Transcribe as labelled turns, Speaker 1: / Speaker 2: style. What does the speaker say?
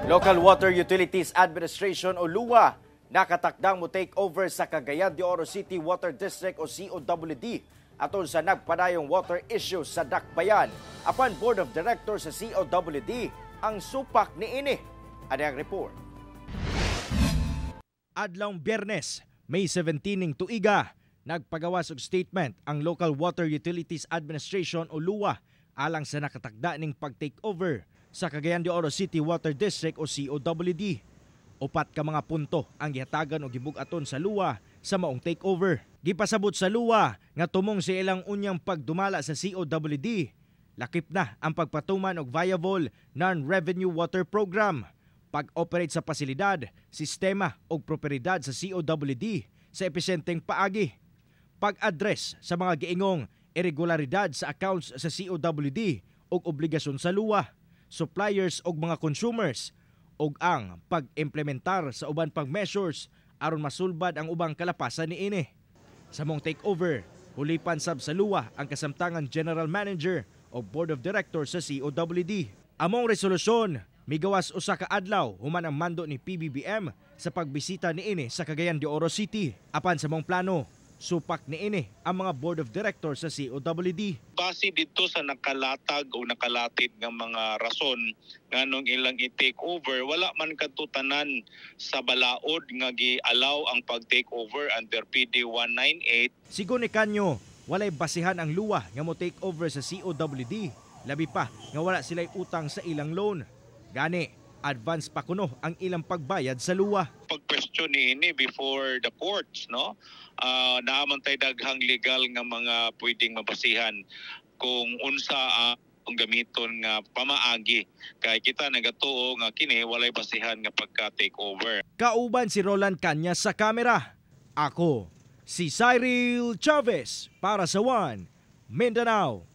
Speaker 1: Local Water Utilities Administration o LWUA nakatakdang mo take over sa Cagayan de Oro City Water District o COWD atol sa nagpadayong water issues sa Dakbayan. Apan Board of Directors sa COWD ang supak niini. Ani ang report. Adlawng Biyernes, May 17 ning tuiga, nagpagawas og statement ang Local Water Utilities Administration o LWUA alang sa nakatakda ning pag-take over sa Cagayan de Oro City Water District o COWD. Upat ka mga punto ang gihatagan og gibug-aton sa LWUA sa maong takeover. Gipasabot sa LWUA nga tumong sa ilang unyang pagdumala sa COWD, lakip na ang pagpatuman og viable non-revenue water program, pag-operate sa pasilidad, sistema ug propiedad sa COWD sa episyenteng paagi, pag-address sa mga giingong irregularidad sa accounts sa COWD ug obligasyon sa LWUA, suppliers ug mga consumers, ug ang pag-implementar sa uban pang measures aron masulbad ang ubang kalapasan niini. Sa maong takeover, hulipan sab sa LWUA ang kasamtangan General Manager o Board of Directors sa COWD. Among resolusyon, migawas usa ka adlaw human ang mando ni PBBM sa pagbisita niini sa Cagayan de Oro City. Apan sa maong plano, supak niini ang mga Board of Directors sa COWD.
Speaker 2: Base dito sa nakalatag o nakalatid nga mga rason nganong ilang i-take over, wala man kadto tanan sa balaod nga gi-allow ang pag-take over under PD 198.
Speaker 1: Sigon ni Canyo, walay basihan ang LWUA nga mo take over sa COWD. Labi pa nga wala sila'y utang sa ilang loan. Gani, advance pa kuno ang ilang pagbayad sa LWUA.
Speaker 2: Pag-question niini before the courts, no? Naa man tay daghang legal nga mga pwedeng mabasihan kung unsa ang gamiton nga pamaagi kay kita nagatuo nga kini walay basihan nga pagka take over.
Speaker 1: Kauban si Roland Cañas sa kamera. Ako, si Cyril Chavez para sa One Mindanao.